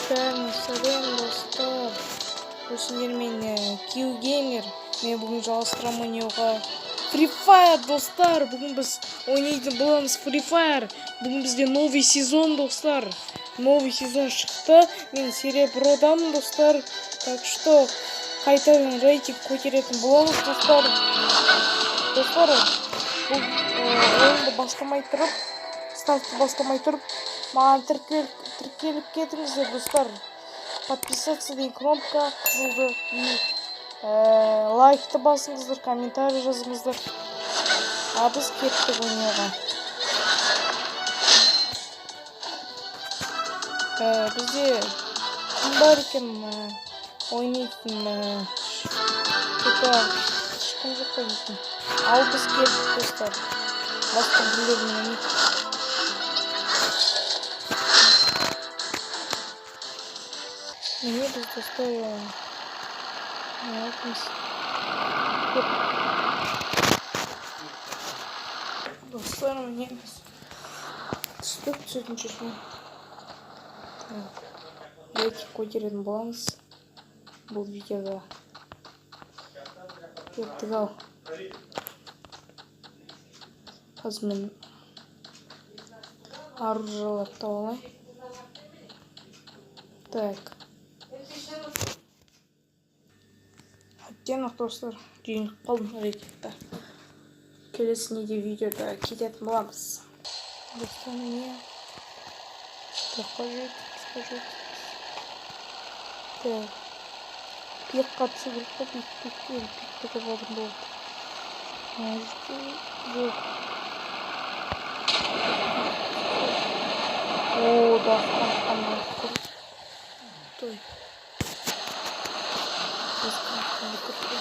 Бәріне сәлем, достар. Сендермен Q Gamer. Мен бүгін жалғастырамын ойнауға Free Fire, достар. Бүгін біз ойнайтын боламыз Free Fire. Бүгін бізде новый сезон, достар. Новый сезон шықты. Мен серебродамын, достар. Так что қайтадан рейтинг көтеретін боламыз, достар. Достар, бұл ойынды бастамай тұрып, ставка бастамай тұрып, маған тіркеліп кетіңіздер, достар. Подписаться деген кнопка қызылды и лайкты басыңыздар, комментарий жазыңыздар. А біз кеттік ойнауға. Бізде кім бар екен ойнайтын? Что-то ешкім жоқ ойнайтын. Ал біз кеттік, достар. Басқа біреулермен ойнайық. Міне, біз, достар, неғылатырмыз? Кеп. Достар, міне, біз түстік түсетін жерге. Так, рейтинг көтеретін боламыз бұл видеода. Кеттік. Ал қазір мен оружияларды тауып алайын. Так, әттең, ақ, достар, жеңіліп қалдым рейтингті. Келесі неде видеода кететін боламыз, достар. Міне, жаққа жеттік, так, пикқа түсу керек қой. Пик, пик, пикті табатын болады. Мына жерде жоқ. О, дастан қандай крутой, дастан қандай крутой!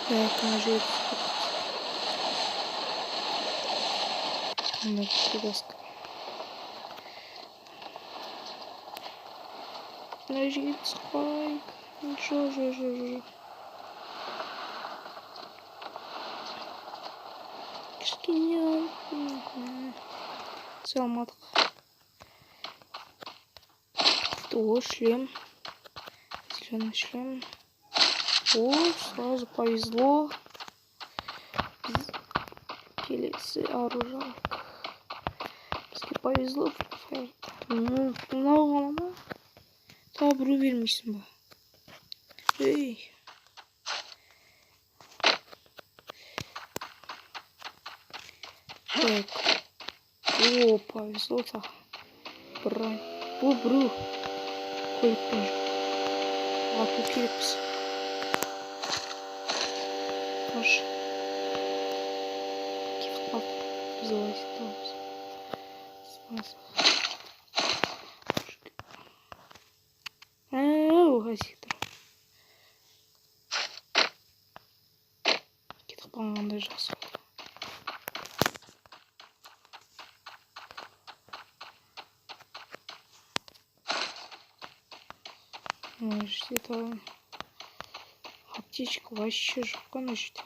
Так, мына жерге түсіп кеттік. Мына доска, мына жерге түсіп қалайық. Жоқ, жоқ, жоқ, жоқ, кішкене түсе алмадық. О, шлем, зеленый шлем. О, сразу повезло. Біз келесі оружие алдық. Бізге повезло. Мынау ғана ма? Тағы біреу бермейсің ба, ей? Так, о, повезло. Тағы бронь. О, біреу көлікпен жүр, ату керекпіз. Аш кетіп қалды. Біз лазить аламыз. Сразу. Әу, газик тұр. Кетіп қалған қандай жақсы болды. Мына жерде тағы аптечка вообще жоқ қой мына жерде.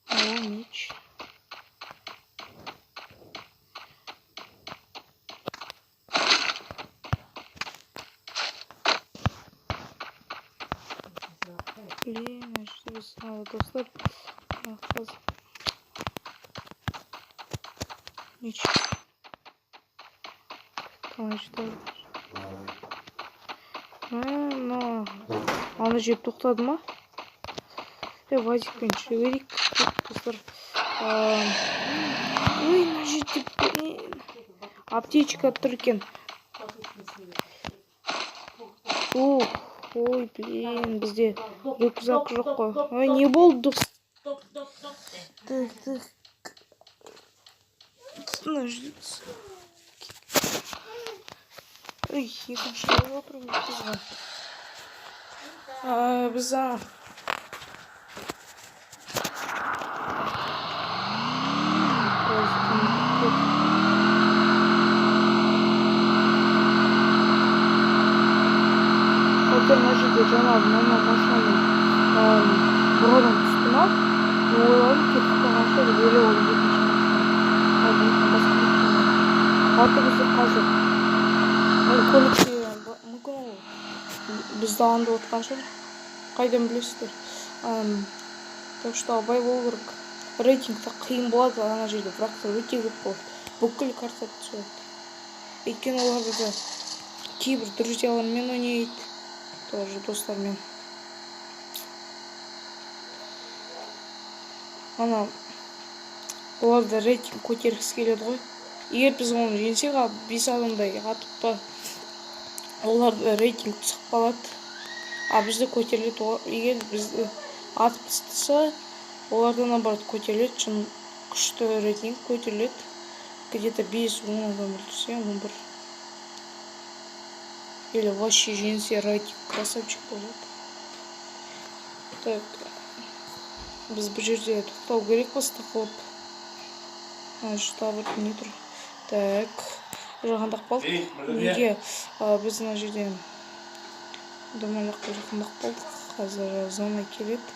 О, меч. Блин, мына жерде біз, достар, қазір меч. Мына жерде мына ана жер тоқтады ма? Е, вазикпен жүре берейік, достар. Ой, мына жерде, блин, аптечка тұр екен. Ох, ой, блин, бізде рюкзак жоқ қой. Ой, не болды, дос? Так, так, мына жерде. Ой, екінші болып отырмыз ғой. Біз ана хотя мына жерде жаңағы мына машинамен Бір адам түсті ма, мен ойладым, кетіп қалған шығар деп, или ол екінші машина. Ал мүмкін басқа машина. Аты бізде қазір ол көлікте, мүмкін, ол бізді аңдып отқан шығар, қайдан білесіздер. Так что абай болу керек. Рейтингте қиын болады, ана жерде врагтар өте көп болады, бүкіл карта түседі, өйткені оларда да кейбір друзьялармен ойнайды тоже, достармен. Ана олар да рейтинг көтергісі келеді ғой. Егер біз оны жеңсек, ал бес адамдай атып па, олар да рейтинг түсіп қалады, а бізде көтеріледі. Егер бізді атып тастаса, оларда наоборот көтеріледі, шын күшті рейтинг көтеріледі. Где-то 5-10 адам өлтірсе, 11 или вообще жеңсе, рейтинг красавчик болады. Так, біз бұл жерде тоқтау керекпіз, тығылып. Ана жерде тағы бір не тұр. Так, жақындап қалдық. Неге біз мына жерден домалаққа жақындап қалдық? Қазір зона келеді.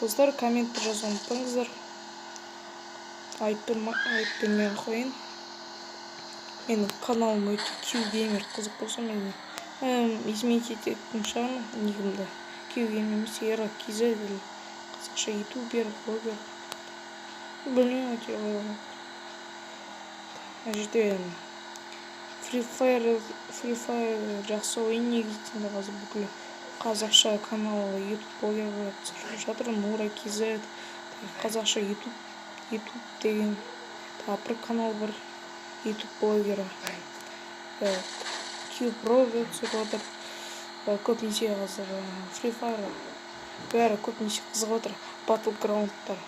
Достар, комментті жазуды ұмытпаңыздар. Айып бермей ақ қояйын. Менің каналым өте Q Gamer, қызық болса, мен изменить ететін шығармын никімді. Q Gamer емес, Ера KZ или қазақша ютубер, блогер, білмеймін, өте. Мына жерде Free Fire, Free Fire жақсы ойын негізінде. Қазір бүкіл қазақша канал, ютуб блогерлер түсіріп жатыр. Нура KZ, қазақша ютуб, ютуб деген тағы бір канал бар, ютуб блогері Q Pro түсіріп жатыр. Көбінесе қазір Free Fire бәрі көбінесе қызығып отыр. Battlegroundтар,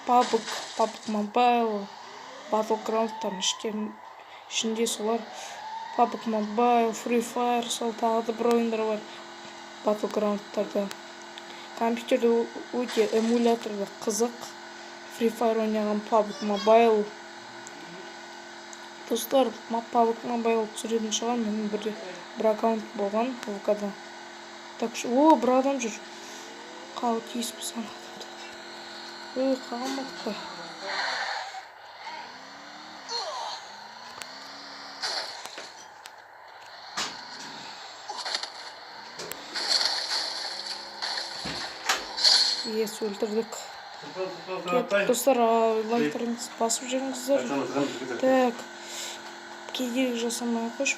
PUBG, PUBG Mobile, Battlegroundтардың ішінде солар: PUBG Mobile, Free Fire, сол тағы да бір ойындар бар. Battlegroundтарда компьютерде өте эмуляторда қызық Free Fire ойнаған, PUBG Mobile. Достар, PUBG Mobile түсіретін шығармын. Менің бір аккаунт болған ВК-да. Так что, о, бір адам жүр. Қалай тиіспіз ана адамды? Ой, қалмадық қой. Ес, өлтірдік. Кеттік, достар, лайктарыңызды басып жіберіңіздер. Так, кедергі жасамай ақ қойшы.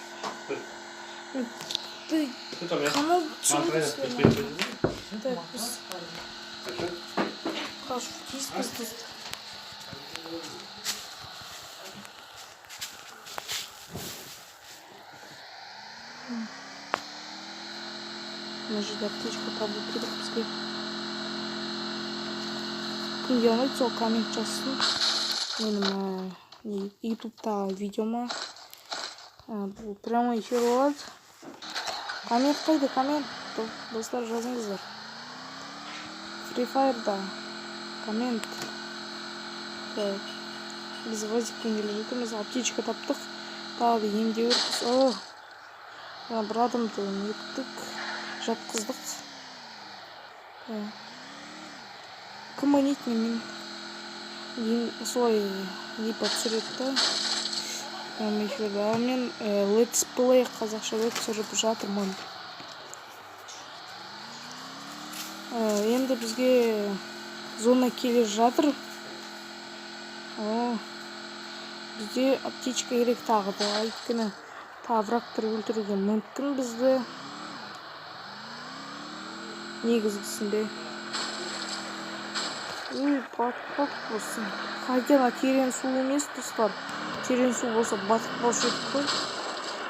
Ты канал түсіріңіздер. Так, біз қашып тиіспіз, достар. Мына жерде аптечка табу керек бізге. Кімге ұнайды, сол коммент жазсын менің ютубтағы видеома. Бұл прямой эфир болады. Коммент қайда, коммент, достар, жазыңыздар. Free Fire'да коммент. Так, біз вазикпен келе жатырмыз, аптечка таптық, тағы да емдеу керекпіз. О, бір адамды неттік, жатқыздық. Кім ойнайды менімен, солай либо түсіреді да прямой эфирде. Ал мен летсплей қазақшада түсіріп жатырмын. Енді бізге зона келе жатыр. О, бізде аптечка керек тағы да, өйткені тағы врагтар өлтіруге мүмкін бізді негізгісінде. Ой, батып қалдық болсын. Хотя ана терең су емес, достар. Терең су болса, батып қалушы едік қой.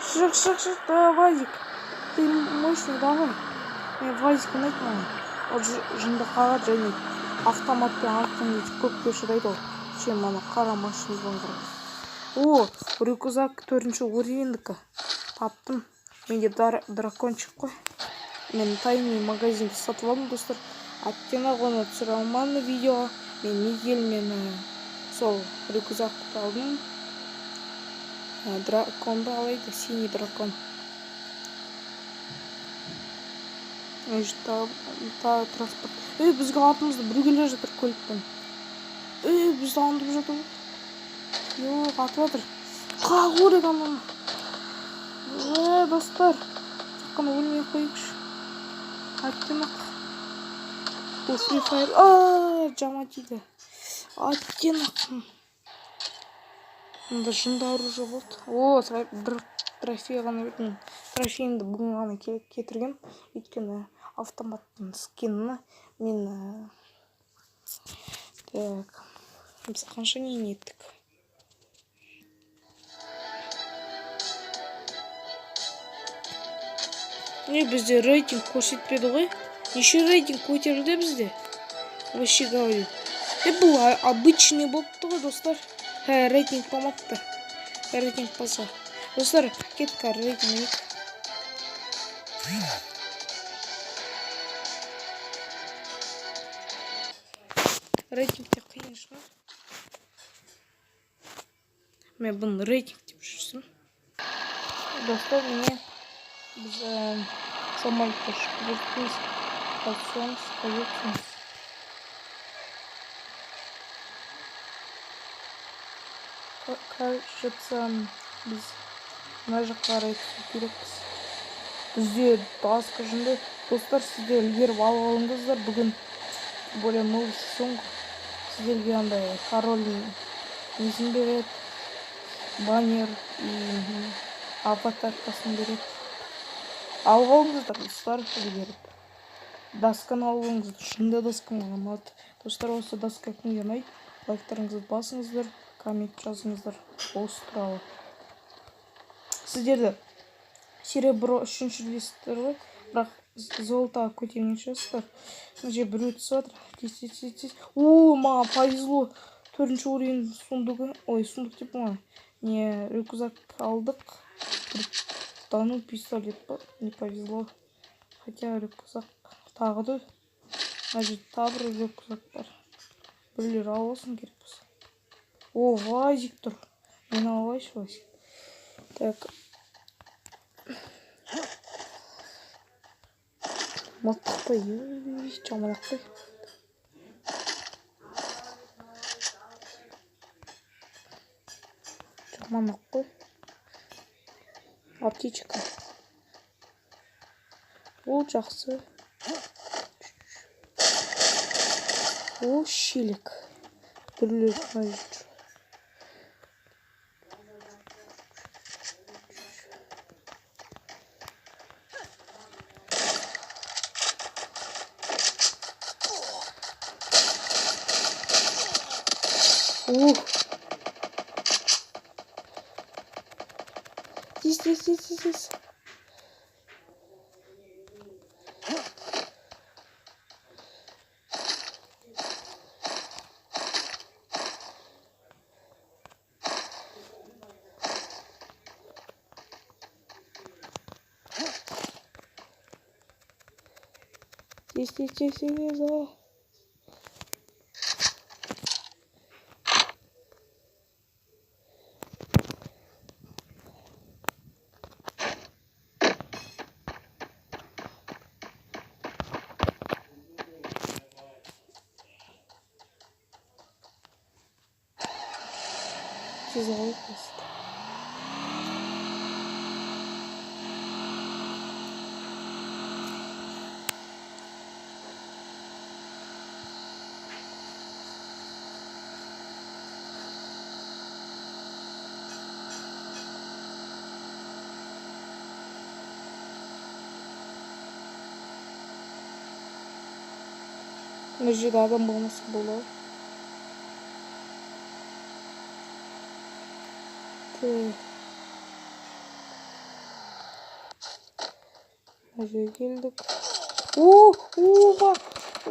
Шық, шық, шық, давай, Вазик. Ты мощный, давай. Мен Вазик ұнайды маған. Ол жынды қағады және автоматпен атқан кезде көпке шыдайды ол, чем ана қара машинадан қарағанда. О, рюкзак төртінші уровеньдікі. Таптым. Менде дракончик қой. Мен тайный магазинді сатып алдым, достар. Әттең ақ, оны түсіре алмадым видеоға. Мен Мигельмен сол рюкзакты алдым. Дракон ба, қалай еді? Синий дракон. Транспорт. Ей, бізге артымызда біреу келе жатыр көлікпен. Ей, бізді аңдып жатыр. Жоқ, атып жатыр. Қағу керек ананы. Ей, достар. Тек қана өлмей ақ қояйықшы. Әттең-ақ. Бұл Free Fire. Аа, жаман тиді. Әттең-ақ. Мында жынды оружие болды. О, бір трофей ғана бердім. Трофейімді бүгін ғана кетіргем. Өйткені автоматтың скині мен. Так, біз қанша не еттік? Не, бізде рейтинг көрсетпеді ғой. Неше рейтинг көтерілді бізде? Вообще говорю. Бұл обычный болыпты ғой, достар. Ә, рейтинг болмапты. Рейтинг болса. Достар, кеттік рейтинг ойнайық. Рейтингте қиын шығар. Мен бұны рейтинг деп жүрсем. Достар, міне біз самолетте ұшып жүрміз. Қатысамыз, қажетсіз. Кажется, біз мына жаққа қарай түсу керекпіз. Бізде доска жынды. Достар, сіздер ілгеріп алып алыңыздар. Бүгін более новый сезон ғой. Сіздерге андай король несін береді, баннер и аватаркасын береді. Алып алыңыздар, достар, ілгеріп. Досканы алып алыңыздар. Шынында доска маған ұнады. Достар, осы доска кімге ұнайды? Лайктарыңызды басыңыздар, коммент жазыңыздар осы туралы. Сіздерді серебро үшінші дейсіздер ғой, бірақ золотоға көтерген шығарсыздар. Мына жерге біреу түсіп жатыр. Тез, тез, тез, тез. О, маған повезло. Төртінші уровень сундугі. Ой, сундук деп ғой. Не, рюкзак алдық. Бір дану пистолет па? Не повезло. Хотя рюкзак тағы да. Мына жерде тағы бір рюкзак бар. Біреулер алып алсын керек болса. О, вазик тұр. Мен алып алайыншы вазик. Так. Мылтық па? Ей, жаман ақ қой. Жаман ақ қой. Аптечка. Ол жақсы. О, шелек. Біреулер мына жерде жүр. Ух. Тез, тез, тез, тез, тез. Тез, тез, тез, тез, тез, давай. Тез алайық просто. Мына жерде адам болмаса болды. Так. Мына жерге келдік. О, оба! А,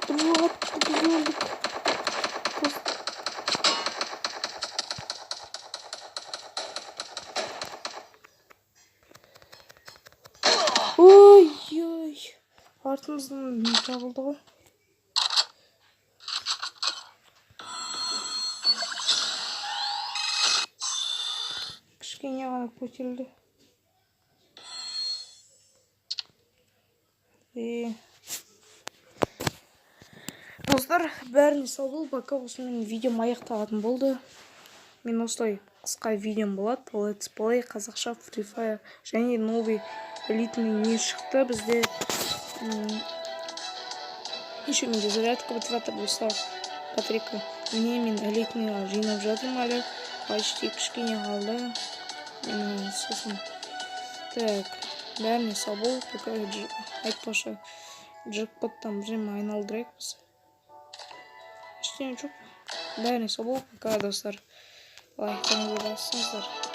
біреу атты, біз өлдік. Просто. Ой, ой. Артымыздан жабылды ғой. Кішкене ғана көтерілді. И достар, бәріне сау бол, пока. Осымен видеом аяқталатын болды. Мен осылай қысқа видеом болады, летсплей қазақша Free Fire және новый элитный не шықты бізде. Еще менде зарядка бітіп жатыр, достар, батарейка. Міне, мен элитныйға жинап жатырмын әлі, почти кішкене қалды. Сосын так, бәріне сау бол, пока. Айтпақшы, джекпоттан бірдеме айналдырайық біз. Ештеңе жоқ. Бәріне сау бол, пока, достар. Лайктарыңызды басыңыздар.